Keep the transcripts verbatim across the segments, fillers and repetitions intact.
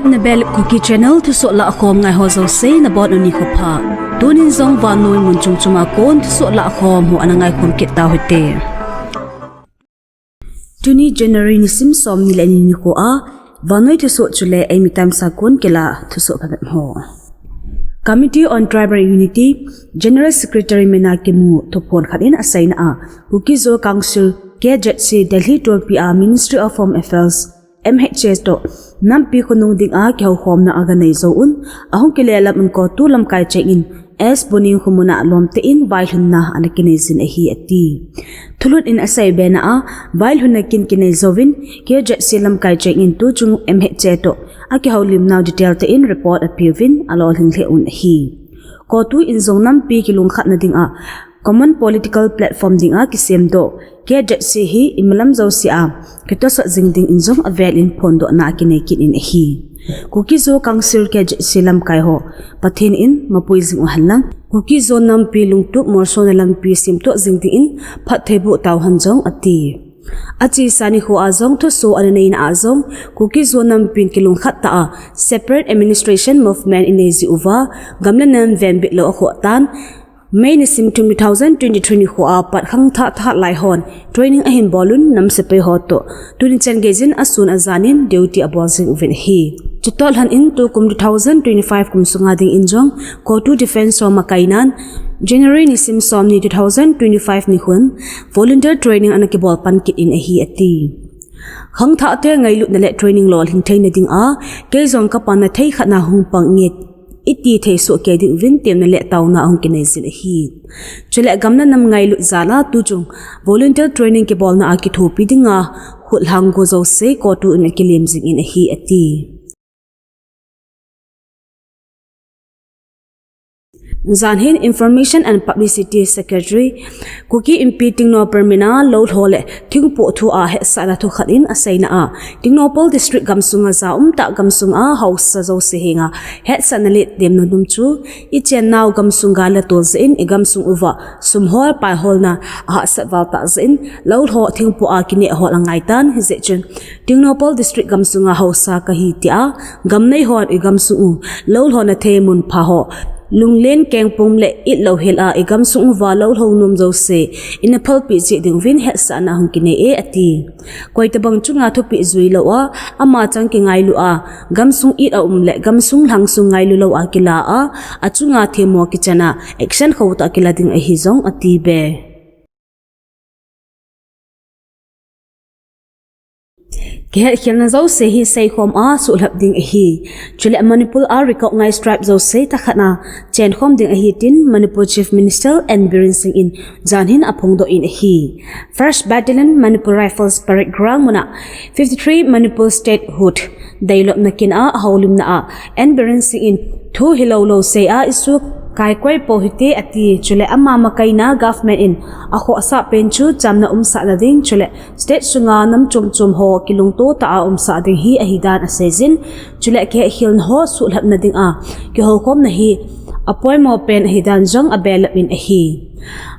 Nabel Kuki Channel thusoh lahkhom ngai ho jouse nabonun nikho pha. Tunin jong vannoi mun chom chom a kon thusoh lahkhom ho ana ngaikhom kit tauhite. Tuni January nisim somni le ni nikho a vannoi thusoh chule Eimi Times a kon kila thusoh phabep ho. Committee on Tribal Unity General Secretary mina kimu thuphon khat in aseina a, Kuki Zo Council, K Z C, Delhi tolpi a Ministry of Home Affairs, M H A toh nampi khonung dinga kihoukhomna aganei jouvin, ahung kile lam un CoTU lamkai cheng in S Boning khomun a lomte in vailhunna ana kinei jin ahi ati. Thulhut in asei bena a, vailhunna kin kinei jouvin, K Z C lamkai cheng in tuchung M H A toh akihoulimnau detail te in report apeuvin alolhing lheh un ahi. CoTU in jong nampi kilungkhatna dinga common political platform dinga kisemdoh K Z C hi imalam jouse a kitosot jing dingin jong avel in phondohna akinei kit in ahi. Kuki Zo Council K Z C lamkai ho, Pathen in mapui jing uhen lang, Kuki Zo nampi lungtup molsona lampi semtoh jing dingin phattheiboh tauhen jong ati. Achesa nikho a jong thusoh ana neina a jong, Kuki Zo nampin kilungkhat tah a separate administration movement inei jiuva, gam le nam venbit lou akhoh tan, May nisim two thousand twenty-three nikho a pat khangthah thahat lai hon training ahin bolun, nam sepai ho toh tuni chan geijin asun ajanin duty abol jing uvin ahi. Chutoh lhon in tukum two thousand twenty-five kum sunga dingin jong CoTU Defence ho makainan January nisim somni two thousand twenty-five nikhon volunteer training ana kibol pan kit in ahi ati. Khangthahte ngailutna le training lolhing theina dinga, kei jong kapanna thei khat na hung pang inge iti thei soh kei ding uvin temna le taona ahung kinei jin ahi. Chule gam le nam ngailut jal a tuchung volunteer training kibolna a kithopi dinga khutlhang go jouse CoTU in akilem jing in ahi ati. Jan hin Information and Publicity Secretary, Kuki Inpi Tingnopal mina loulho le thingpoh thu a hetsahna thu khat in aseina a, Tingnopal District gamsunga ja umtah gamsunga haosa jouse henga hetsahna le temna nom chu ichennau gamsung gal atol jeh in igamsung uva sum hol pai holna ahahsat val tah jeh in loulho thingpoh a kineh hol angaitan, hijeh chun Tingnopal District gamsunga haosa kahi tia gam nei hon igamsung u loulhona thei munpha ho lunglen kengpum le it louhel a igamsung uva loulho nom jouse ina phalpeh cheh ding uvin hetsahna hung kinei e ati. Koitobang chunga thupeh jui lou a, ama chang kingailu a, gamsung it a um le gamsung lhangsung ngailu lou a kila a, achunga themmo kichan a action khotah kila ding ahi jong ati be. Kihetkhelna jouse hi seikhom a suhlhap ding ahi. Chule Manipur a recognized tribe jouse thakhat a chenkhom ding ahi tin Manipur Chief Minister N Biren Singh in jan hin aphongdoh in ahi. First Battalion Manipur Rifles Parade Ground muna fifty-three Manipur Statehood deilopna kin a ahoulimna a N Biren Singh in thu hilou lou sei a issue kaikoi pou hite ati. Chule ama makaina government in akhohsah pen chu chamna umsahna ding chule state sunga nam chom chom ho kilungto tah a umsah ding hi ahidan aseijin, chule kihetkhelna ho suhlhapna dinga kihoukhomna hi apoimo pen ahidan jong abelap in ahi.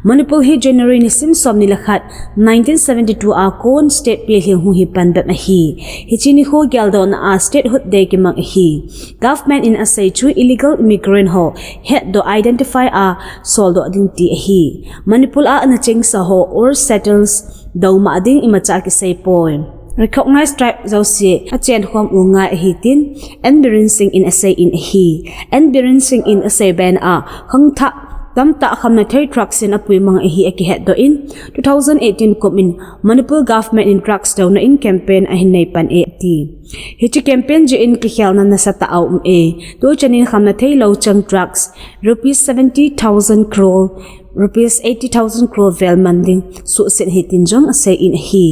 Manipur hi January nisim somni le khat, nineteen seventy-two a kon state pilhing hung hi pan bep ahi. Hiche nikho geldohna a Statehood Day kimang ahi. Government in asei chu illegal immigrant ho hetdoh, identify a soldoh ding ti ahi. Manipur a ana chengsa ho or settlers douma ding imacha kisei poi. Recognized tribe jouse achenkhom u ngai ahi tin N Biren Singh in asei in ahi. N Biren Singh in asei bena a khangthah tamtah khamna thei truck in apuimang ahi akihetdoh in, two thousand eighteen kum in Manipur government in drugs douna in campaign ahin nei pan e ati. Hiche campaign jeh in kikhelna nasatah aum e. Tuchan in khamna thei louchang drugs rupees seventy thousand crore, rupees eighty thousand crore vel man ding suhset ahi tin jong asei in ahi.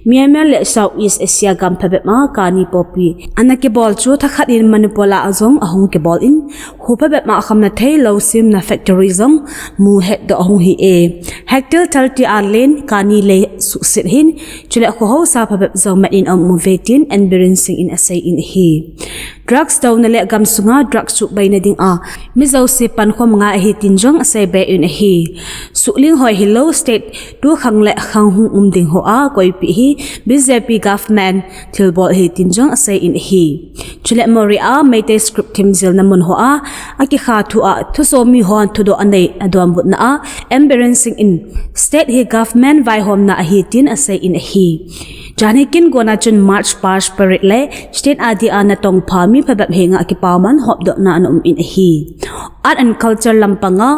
Myanmar le South East Asia gam phabep a kani poppy ana kibol chu thakhat in Manipur a jong ahung kibol in, kho phabep a khamna thei lou semna factory jong mu hetdoh ahung hi e. Hectare thirty a len kani lei suhset ahin, chule kho haosa phabep jong mat in aum uve tin N Biren Singh in asei in ahi. Drugs douna le gamsunga drugs chuhbeina dinga mi jouse pankhom ngai ahi tin jong asei be in ahi. Suhling hoi hilou state tu khang le khang hung um ding ho a koipeh hi B J P government thilbol ahi tin jong asei in ahi. Chule Moreh a Meitei script themjilna mun hoa akikha thu a thusomi hon thudoh anei adonbutna a M Biren Singh in state hi government vaihomna ahi tin asei in ahi. Janhi kin gona chun march past parade le state a dia natongpha mi phabep henga kipaman hopdohna ana um in ahi. Art and culture lampanga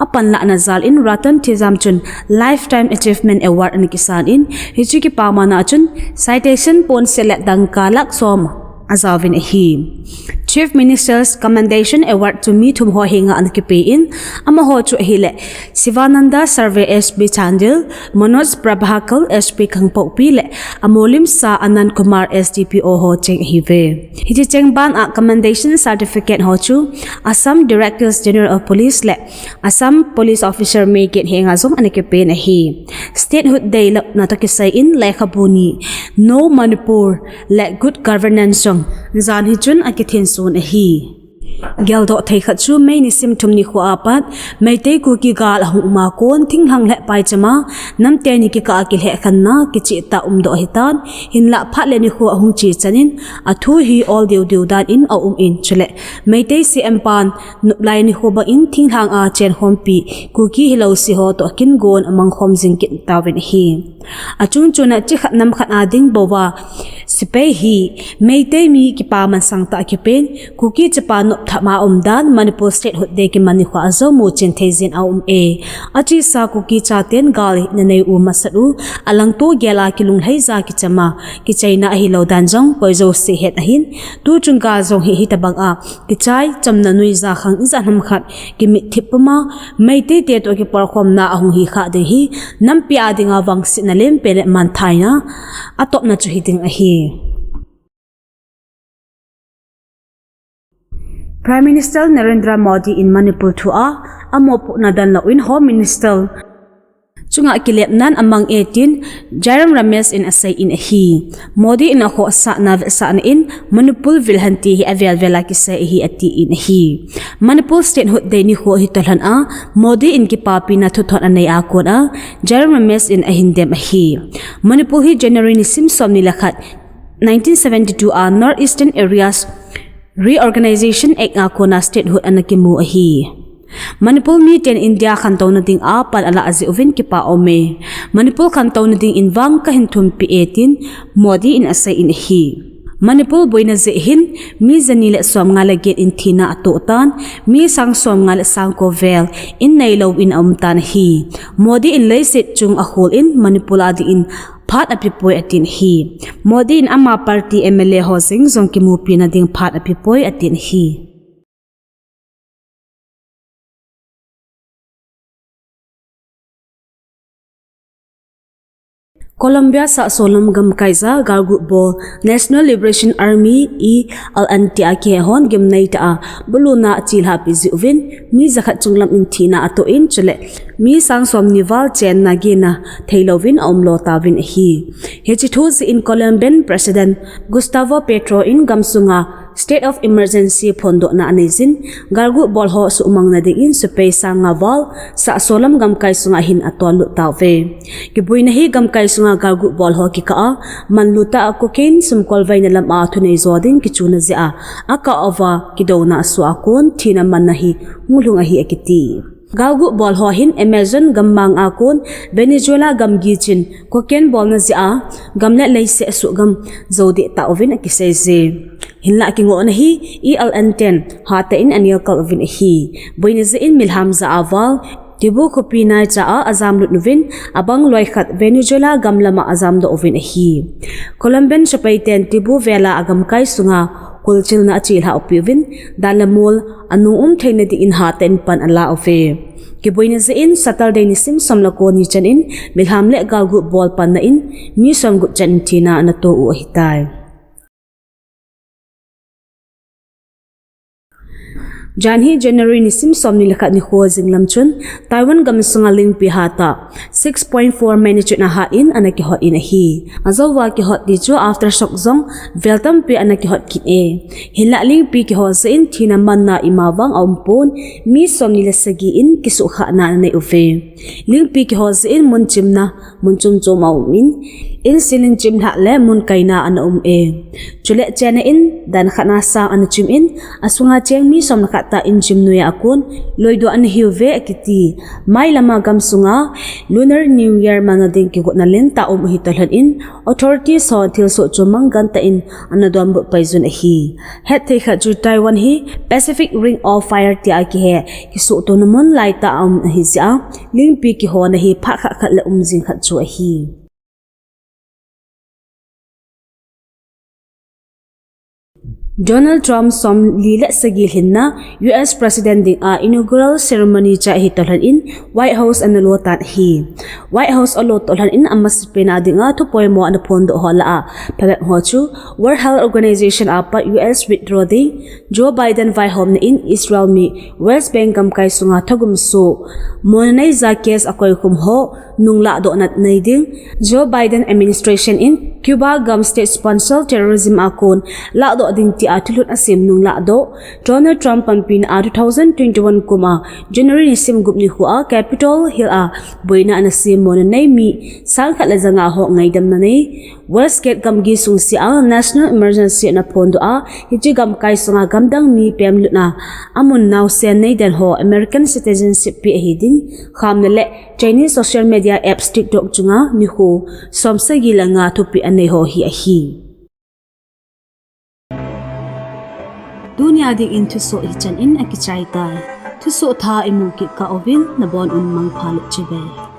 apanlahna jal in Ratan Thijam chun Lifetime Achievement Award ana kisan in, hiche kipamana chun citation ponset le dangka lakh som ajaovin ahi. Chief Minister's Commendation Award chu mi thum ho henga ana kipe in, amaho chu ahile Sivananda Sarve S P Chandel, Manoj Prabhakar S P Kangpokpi le amolim sa Anand Kumar S D P O ho cheng ahiuve. Hiche cheng ban a commendation certificate ho chu Assam Directors General of Police le Assam Police Officer mi get henga jong ana kipen ahi. Statehood Day lhonna toh kisai in lekhabu ni, No Manipur le Good Governance jong janhi chun akithin sun ahi. Geldoh thei khat chu May nisim thum nikho apat Meitei Kuki gal ahung uma kon thinglhang le paichama nam teni kikah a kilhekhenna kichehtah umdoh ahitan, hinlah phat le nikho ahung che chan in athu hi ol deuhdeuh dan in aum in, chule Meitei C M pan noplai nikho bang in thinglhang a chenkhompi Kuki hilou se ho toh kin gon amangkhom jing kit tauvin ahi. Achung chun a chi khat nam khat a ding bouva sepai hi Meitei mi kipaman sangtah kipen Kuki chapa nopthama umdan Manipur Statehood Day kiman nikho a jong muchen thei jin aum e. Achesa Kuki chaten gal hi nanei u masat u alangto gel a kilunglhai ja kichama kichaina ahilou dan jong koi jouse het ahin, tuchung gal jong hi hitobang a kichai chamna nuija khang ijat ham khat kimit thip puma Meitei te toh kipolkhomna ahung hi kha ding hi nampi a dinga vangsetna lempen le manthaina atopna chu hiding ahi. Prime Minister Narendra Modi in Manipur thu a amopohna dan lou in Home Minister chunga kilepnan amang e tin Jairam Ramesh in asei in ahi. Modi in akhohsahna vetsahna in Manipur vilhante hi avel vel a kisei ahi ati in ahi. Manipur Statehood Day nikho hi tohlhon a Modi in kipapina thuthot anei a kon a Jairam Ramesh in ahin dem ahi. Manipur hi January nisim somni le khat, nineteen seventy-two a North Eastern Areas Reorganization Act a kona statehood ana kimu ahi. Manipur miten India khantouna ding a pan alah jeh uvin kipa aume. Manipur khantouna dingin vang kahin thumpi e tin Modi in asei in ahi. Manipur boina jeh hin mi jani le somnga le get in thina atoh tan, mi sang somnga le sang ko vel in neilou in aum tan ahi. Modi in leiset chung akhol in Manipur a dingin phat apepoi atin ahi. Modi in ama party M L A ho jeng jong kimupina ding phat apepoi atin ahi. Colombia sahsolam gamkaija galguh bol National Liberation Army, E L N T a kihehon gimneitah a buluna achelhahpi jeh uvin mi jakhat chunglam in thina atoh in chule mi sang somni val chenna gena theilouvin aumlo tauvin ahi. Hiche thu jeh in Colombian President Gustavo Petro in gamsunga State of Emergency phondohna aneijin, galguh bol ho suhmangna dingin sepai sang nga val sahsolam gamkai sunga hin atollut tauve. Kiboina hi gamkai sunga galguh bol ho kikah a manlutah a cocaine sumkolvaina lam a thunei jo ding kichuna jeh a akah uva kidouna asoh a kon thina manna hi hunglhung ahi akiti. Galguh bol ho hin Amazon gammang a kon Venezuela gamgi chun cocaine bolna jeh a gam le leiset asuhgam jou deh tauvin akiseije. Hinlah kingohna hi E L N ten hatah in anelkal uvin ahi. Boina jeh in milham ja a val Tibu khopi naicha a ajamlut uvin abang loikhat Venezuela gam lama ajamdoh uvin ahi. Colombian sepaiten Tibu vela agamkai sunga kolchilna achelhah upi uvin dan le mol anung um theina dingin hatah in pan ala uve. Kiboina jeh in Saturday nisim som le ko ni chan in milham le galguh bol panna in mi somgup chan in thina anato u ahitai. Jan hi January nisim somni le khat nikho jinglam chun Taiwan gamsunga lingpi hatah six point four magnitude a hah in ana kihot in ahi. Ajouva kihot ti chu aftershock jong vel tampi ana kihot kit e. Hinlah lingpi kiho jeh in thina manna ima vang aumpon, mi somni le sagi in kisuhkhahna anei uve. Lingpi kiho jeh in mun chimna mun chom chom aum in, in ceiling chimlhah le mun kaina ana um e. Chule chenna in dan khatna sang ana chim in, asunga cheng mi som le khat tah in chim noiya akon loidoh ana hiuve akiti. Mailama gamsunga Lunar New Year manna ding kigotna lentah um ahi toh lhon in, authorities ho thilsoh chu mangan tah in ana donbut paijun ahi. Hetthei khat chu Taiwan hi Pacific Ring of Fire tia kihe, kisuhtona mun laitah a um ahi jeh a, lingpi kihona hi phat khat khat le um jing khat chu ahi. Donald Trump somli le sagi lhinna U S President dinga inaugural ceremony cha ahi toh lhon in White House ana lo tan ahi. White House alo toh lhon in amasa pena dinga thupoimo ana phondoh ho lah a phabep ho chu World Health Organization a pat U S withdraw ding, Joe Biden vaihomna in Israel mi West Bank gamkai sunga thagum soh mona neija case akoikhum ho nunglahdohna nei ding, Joe Biden administration in Cuba gam state sponsored terrorism a kon lahdoh ding tia thulhut asem nunglahdoh, Donald Trump panpina a two thousand twenty-one kum a January nisim gup nikho a Capitol Hill a boina ana sem mona nei mi sangkhat le janga ho ngaidamna nei, Westgate gamgi sungse a National Emergency ana phondoh a, hiche gamkai sunga gamdang mi pemlutna amun naosen neidan ho American citizenship pe ahi ding, khamna le Chinese social media apps TikTok chunga nikho somsagi le nga thupeh anei ho hi ahi. Tunia dingin thusoh hichan in akichai tai. Thusoh thah imu kit kah uvin nabon un mangpha le chibai.